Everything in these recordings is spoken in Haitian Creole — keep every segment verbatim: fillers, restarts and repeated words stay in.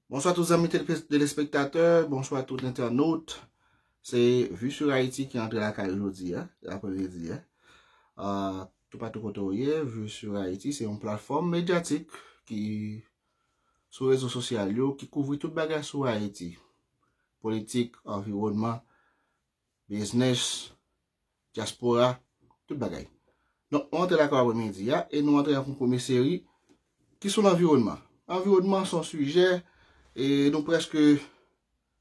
Bonswa tout zanmi tele- telespektatè, bonswa tout entènot. Se Vue sur Haïti ki antre lakay ou jodi a, apremidi a. Ah, toupatou kote w ye, Vue sur Haïti se yon platfòm medyatik ki sou rezo sosyal yo, ki kouvri tout bagay sou Ayiti. Politik, anviwònman, biznis, dyaspora, tout bagay. Donk, nou antre lakay apremidi a e nou antre ak yon premye seri ki sou lanviwònman. Anviwònman se yon sijè e nou prèske,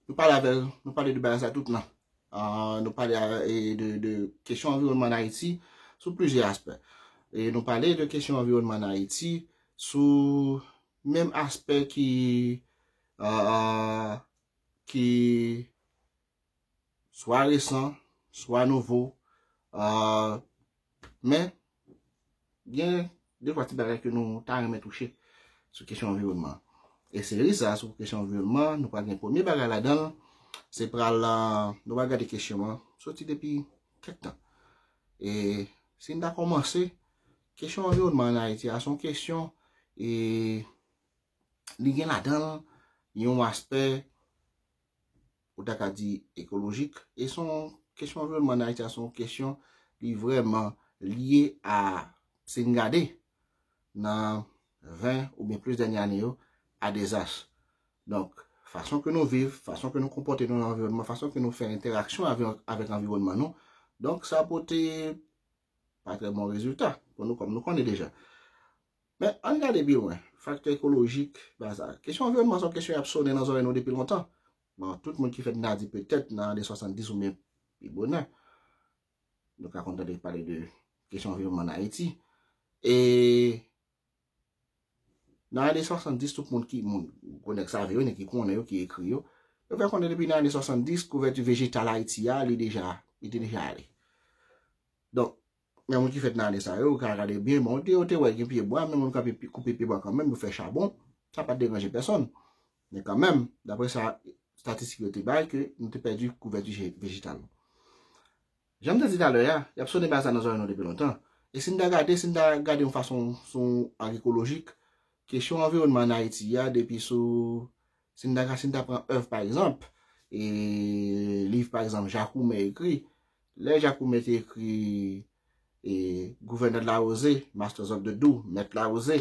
nou pale avè, nou pale de bagay sa tout nan. Ah, nou pale a- e de, de kesyon anviwònman an Ayiti sou plizyè aspè. E nou pale de kesyon anviwònman an Ayiti sou menm aspè ki, ah, ah, ki swa resan, swa nouvo, ah, men gen de twa ti bagay ke nou ta renmen touche sou kesyon anviwònman. E seri sa sou kesyon anviwònman, nou pral gen premye bagay ladan l, se pral, ah, nou pral gade kesyon an soti depi kèk tan. E si n ta kòmanse, kesyon anviwònman an Ayiti a se yon kesyon e li gen ladan l yon aspè ou ta ka di ekolojik. E se yon kesyon anviwònman an Ayiti a, se yon kesyon li vrèman lye a, si n gade nan ven oubyen plis dènye ane yo, a dezas. Donk, fason ke nou viv, fason ke nou konpòte nou nan anviwònman, fason ke nou fè entèraksyon avè- avèk anviwònman nou, donk sa pote pa trè bon rezilta pou nou, kòm nou konnen deja. Men, ann gade pi lwen. Faktè ekolojik, ba sa. Kesyon anviwònman se yon kesyon y ap sonnen nan zòrèy nou depi lontan. Bon, tout moun ki fèt nan di petèt nan ane swasanndis oubyen pi bonè, nou ka konn tande pale de kesyon anviwònman an Ayiti. E nan ane swasanndis, tout moun ki, moun, gwo nèg save yo, nèg ki konnen yo, ki ekri yo, yo fè konnen depi nan ane swasanndis, kouvèti vejetal Ayiti a, li deja, li te deja ale. Donk, men moun ki fèt nan ane sa yo, ou ka gade byen, bon, yo te, yo te wè gen pyebwa, men moun kanpe pi- koupe pyebwa kanmenm, yo fè chabon, sa pa t deranje pèsonn. Men kanmenm, daprè sa estatistik yo te bay, ke nou te pèdi kouvèti je- vejetal nou. Jan m te di talè a, y ap sonnen bagay sa nan zòrèy nou depi lontan. E si n ta gade, si n ta gade yon fason, sou yon ang ekolojik, kesyon anviwònman an Ayiti a, depi sou, si n ta, si n ta pran èv, pa egzanp, e liv, pa egzanp, Jacoumet ekri, lè Jacoumet te ekri e Gouverneur de la Rosée, Masters of the Dew, Mèt Lawozè,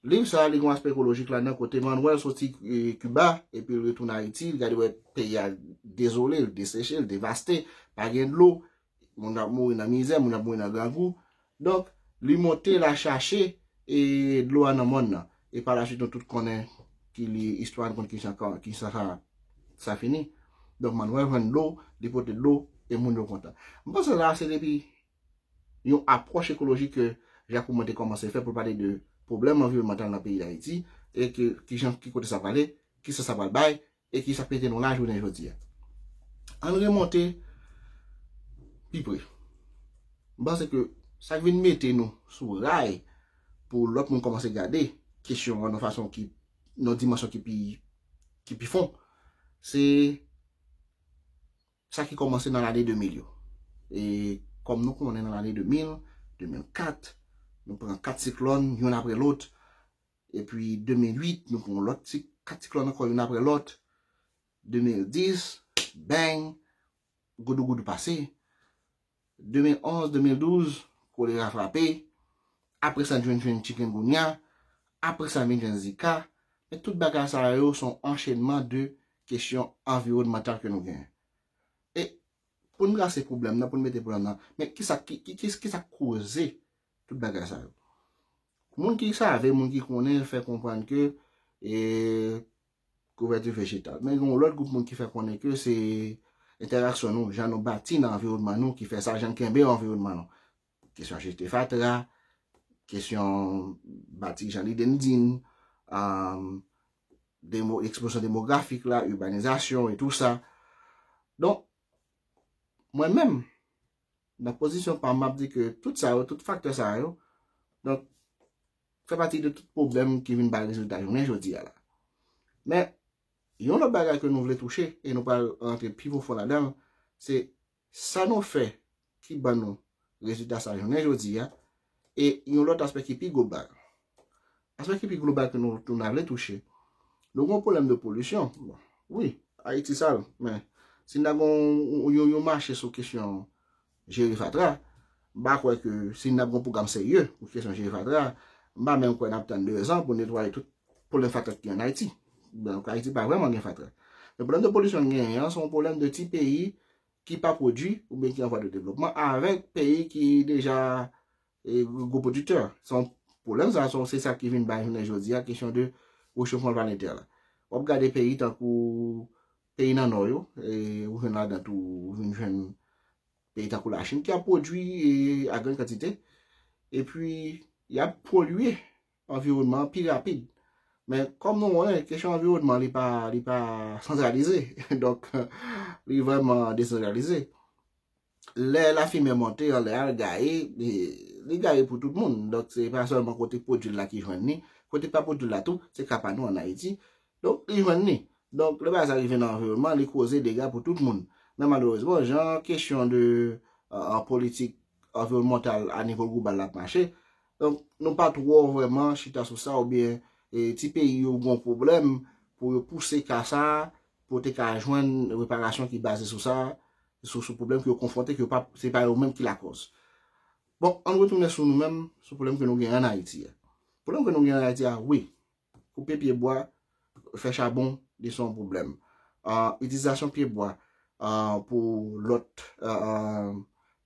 liv sa a, li gen yon aspè ekolojik ladan, kote Manuel soti, e, Kiba, epi l retounen Ayiti, l gade wè peyi a dezole, l deseche, l devaste, pa gen dlo, moun ap mouri nan mizè, moun ap mouri nan grangou. Donk, li monte, l al chache, e, dlo a nan mòn nan. E pa la suite, nou tout konnen ki li, istwa n konn ki sa, ki sa, sa, sa fini. Donk, Manuel jwenn dlo, li pote dlo, e moun yo kontan. M panse la, se depi yon apwòch ekolojik ke Jacques Coumont te kòmanse fè pou l pale de pwoblèm anviwònmantal nan peyi Dayiti, e ke kijan, ki kote sa prale, kisa sa pral bay, e kisa k mete nou la jounen jodi a. Ann remonte pi pre. M panse ke sa k vin mete nou sou ray pou lòt moun kòmanse gade kesyon an nan fason ki, nan dimansyon ki pi, ki pi fon, se sa ki kòmanse nan lane de mil yo. E kòm nou konnen nan lane de mil, de mil kat, nou pran kat siklòn, youn apre lòt. Epi de mil uit, nou pran lòt ti, kat siklòn ankò, youn apre lòt. De mil dis, bang, goudougoudou pase. De mil onz, de mil douz, kolera frape. Apre sa, nou jwenn, jwenn chikungunya. Apre sa, vin jwenn Zika. Men tout bagay sa yo se yon anchenman de kesyon anviwònmantal ke nou genyen. E pou n trase pwoblèm nan, pou n mete pwoblèm nan, men kisa, ki, ki, ki, kisa k koze tout bagay sa yo? Moun ki save, moun ki konnen, fè konprann ke, e, kouvèti vejetal. Men gen yon lòt gwoup moun ki fè konnen ke se entèraksyon nou, jan nou bati nan anviwònman nou, ki fè sa, jan n kenbe anviwònman nou. Kesyon jete fatra, kesyon bati jan li den din, um, demo, eksplozyon demografik la, ibanizasyon e tou sa. Donk, mwen menm, nan pozisyon pa m, m ap di ke tout sa yo, tout faktè sa yo, donk, fè pati de tout pwoblèm ki vin bay rezilta jounen jodi a la. Men, yon lòt bagay ke nou vle touche, e nou pral rantre pi pwofon ladan l, se sa nou fè ki ban nou rezilta sa jounen jodi a, e yon lòt aspè ki pi global. Aspè ki pi global ke nou, nou ta vle touche, Nou gen yon pwoblèm de polisyon. Bon, wi, Ayiti sal, men si n ta gen yon, yon, yon mache sou kesyon jere fatra, m pa kwè ke si n ap gen yon pwogram serye pou kesyon jere fatra, m pa menm kwè n ap tann de zan pou netwaye tout pwoblèm fatra ki an Ayiti. Donk, Ayiti pa vrèman gen fatra. Men pwoblèm de polisyon n genyen an, se yon pwoblèm de ti peyi ki pa pwodui oubyen ki an vwa de devlopman avèk peyi ki deja e, gwo pwodiktè. Se yon pwoblèm sa, se se sa ki vin bay jounen jodi a kesyon de rechofman planetè la. W ap gade peyi tankou peyi nan nò yo, e, ou jwenn ladan tou, ou vin jwenn peyi tankou Lachin ki ap pwodui e, a grann kantite, epi y ap polye anviwònman an pi rapid. Men kòm nou wè, kesyon anviwònman li pa, li pa santralize. Donk, li vrèman desantralize. Lè lafimen monte anlè a, l gaye, e, li gaye pou tout moun. Donk, se pa sèlman kote pwodui l la ki jwenn li, kote pa pwodui l la tou, se ka pa nou an Ayiti. Donk, li jwenn li. Donk, lè bagay sa rive nan anviwònman, li koze dega pou tout moun. Men malerezman, jan kesyon de, e, e, politik anviwònmantal a nivo global la ap mache, donk, nou pa twò vrèman chita sou sa oubyen, e, ti peyi yo gen pwoblèm pou yo pouse ka sa, pou te ka jwenn reparasyon ki baze sou sa, sou, sou pwoblèm ke yo konfwonte, ke yo pa, se pa yo menm ki lakòz. Bon, ann retounen sou nou menm, sou pwoblèm ke nou gen an Ayiti a. Pwoblèm ke nou gen an Ayiti a, wi, koupe pye bwa, fè chabon, li se yon pwoblèm. A, itilizasyon pye bwa, a, pou lòt, a, a,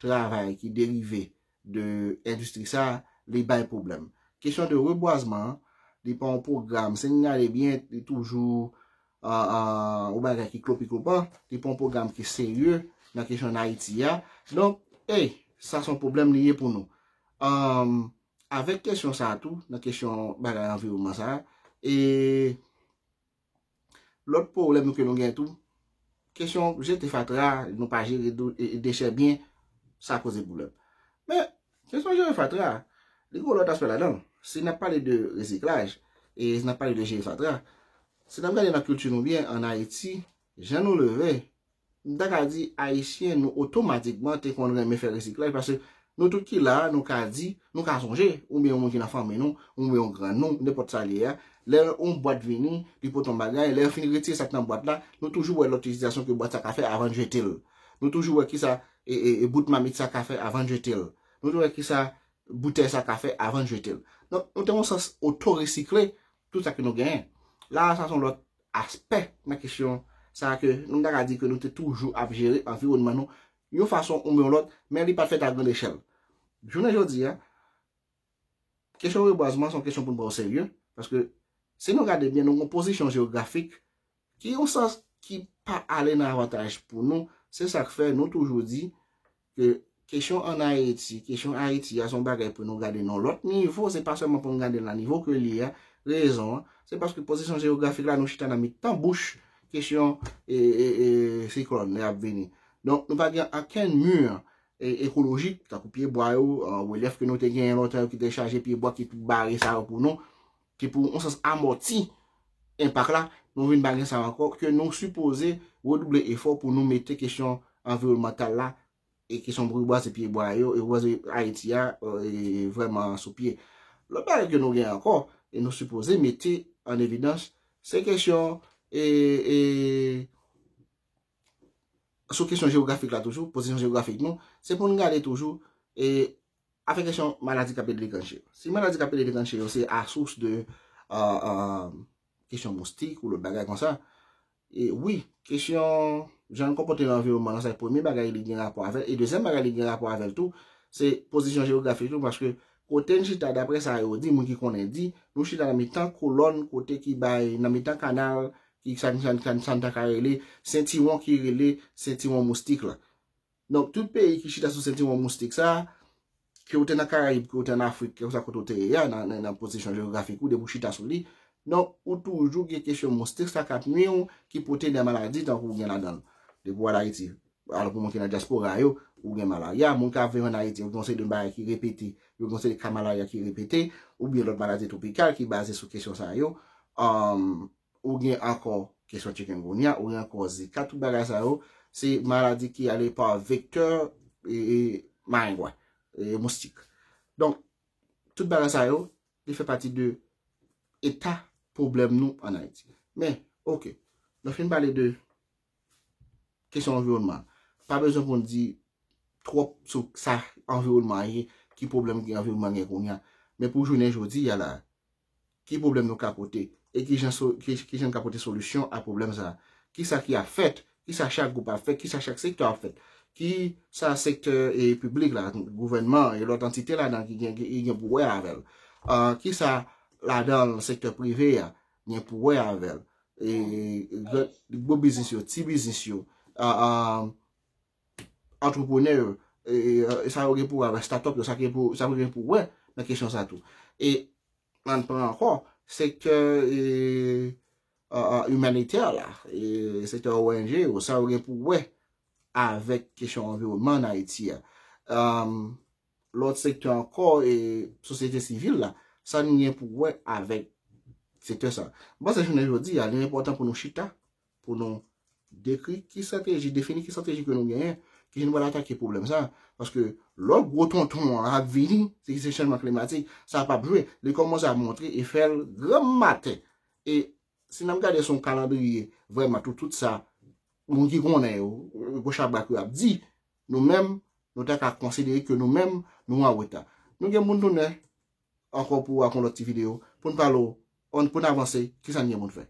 travay ki derive de endistri sa, li bay pwoblèm. Kesyon de rebwazman, li pa yon pwogram, si n gade byen, li toujou, a, a, yon bagay ki klopiklopan, li pa yon pwogram ki serye nan kesyon an Ayiti a. Donk, ey, sa se yon pwoblèm li ye pou nou. Anm, avèk kesyon sa a tou, nan kesyon bagay anviwònman sa a, e lòt pwoblèm nou ke nou gen tou, kesyon jete fatra, nou pa jere dou-, e, e dechè byen, sa koze pwoblèm. Men, kesyon jere fatra, li gen lòt aspè ladan l. Si n ap pale de resiklaj, e si n ap pale de jere fatra, si n ap gade nan kilti nou byen, an Ayiti, jan nou leve, m ta ka di Ayisyen, nou otomatikman te konn renmen fè resiklaj, paske nou tout ki la a, nou ka di, nou ka sonje, oubyen yon moun ki nan fanmi nou, oubyen yon grann nou, nenpòt sa li ye a, lè yon bwat vini, li pote yon bagay, lè yo fin retire sa k nan bwat la, nou toujou wè lòt itilizasyon ke bwat sa ka fè avan n jete l. Nou toujou wè kisa, e, e, e bout mamit sa ka fè avan n jete l. Nou toujou wè kisa boutèy sa ka fè avan n jete l. Donk, nou te yon sans oto-resikle tout sa ke nou genyen. La a, sa se yon lòt aspè nan kesyon sa a ke nou ta ka di ke nou te toujou ap jere anviwònman nou yon fason oubyen yon lòt, men li pa t fèt a grann echèl. Jounen jodi a, kesyon rebwazman se yon kesyon pou n pran o serye, paske si nou gade byen, nou gen yon pozisyon jewografik ki yon sans ki pa ale nan avantaj pou nou. Se sa k fè nou toujou di ke kesyon an Ayiti, kesyon Ayiti a se yon bagay pou nou gade nan lòt nivo, se pa sèlman pou n gade l nan nivo ke li ye a. Rezon an, se paske pozisyon jewografik la, nou chita nan mitan bouch kesyon, e, e, e, siklòn lè y ap vini. Donk, nou pa gen okenn mi, e, ekolojik, tankou pye bwa yo, e, relyèf ke nou te genyen lontan yo ki te chaje pye bwa ki pou bare sa yo pou nou, ki pou, yon sans, amòti enpak la, nou vin pa gen sa ankò, ke nou sipoze redouble efò pou nou mete kesyon anviwònmantal la, e kesyon rebwaze pye bwa yo, e rebwaze Ayiti a, e, vrèman sou pye. Lòt bagay ke nou gen ankò, e nou sipoze mete an evidans, se kesyon, e, e, sou kesyon jewografik la toujou, pozisyon jewografik nou, se pou n gade toujou, e, afè kesyon maladi k ap ede deklanche yo. Si maladi k ap ede deklanche yo se asous de, e, e, kesyon moustik ou lòt bagay konsa, e wi, kesyon jan n konpòte nan anviwònman nan, sa se premye bagay li gen rapò avè l. E dezyèm bagay li gen rapò avè l tou, se pozisyon jewografik nou, paske kote n chita, daprè sa yo di, moun ki konnen di, nou chita nan mitan kolòn, kote ki bay, nan mitan kanal, ki sa, sa, sa, sa n ta ka rele, sentiwon ki rele sentiwon moustik la. Donk, tout peyi ki chita sou sentiwon moustik sa, ke w te nan Karayib, ke w te an Afrik, kèlkeswa kote w te ye a, nan, nan, nan pozisyon jewografik ou, depi w chita sou li, donk, ou toujou gen kesyon moustik sa k ap nwi w, ki pote de maladi tankou w gen ladan l. Depi w al Ayiti, alò pou moun ki nan dyaspora yo, ou gen malarya, moun k ap viv an Ayiti, yo gen yon seri de bagay ki repete, yo gen yon seri de ka malarya ki repete, oubyen lòt maladi twopikal ki baze sou kesyon sa yo. Anm, ou gen ankò kesyon chikungunya, ou gen ankò Zika, tout bagay sa yo, se maladi ki ale pa vektè, e, e, marengwen, e, moustik. Donk, tout bagay sa yo, li fè pati de eta pwoblèm nou an Ayiti. Men, ok, nou fin pale de kesyon anviwònman. Pa bezwen pou n di twòp sou sa anviwònman ye, ki pwoblèm ki anviwònman gen kounye a. Men pou jounen jodi a la, ki pwoblèm nou ka pote? E ki jan, ki, ki jan n ka pote solisyon a pwoblèm sa a? Kisa ki ap fèt? Kisa chak gwoup ap fè? Kisa chak sektè ap fè? Kisa sektè e piblik la, gouvènman e lòt antite ladan ki gen, ki gen pou wè avè l? Uh, kisa ladan sektè prive a gen pou wè avè l? E, gwo biznis yo, ti biznis yo, uh, uh, antreprenè yo, e, e, sa yo gen pou wè avè startup yo, sa gen pou, sa yo gen pou wè nan kesyon sa tou. E ann pran ankò sektè e, uh, uh, imanitè la, e sektè O N G yo, sa yo gen pou wè avèk kesyon anviwònman an Ayiti a. Um, lòt sektè ankò, e sosyete sivil la, sa n gen pou wè avèk sektè sa. M panse jounen jodi a, li enpòtan pou nou chita, pou nou dekri ki estrateji, defini ki estrateji ke nou genyen, ki jan nou pral atake pwoblèm sa. Paske lè gwo tonton an ap vini, se ki se chanjman klimatik, sa p ap jwe. Li kòmanse ap montre e fè l granm maten. E si n ap gade sou yon kalandriye, vrèman, tout, tout sa, moun ki konnen yo, gwo chabrak yo ap di, nou menm, nou ta ka konsidere ke nou menm, nou an reta. Nou gen moun tounen ankò pou ak yon lòt ti videyo, pou n pale, pou n avanse, kisa n gen pou n fè.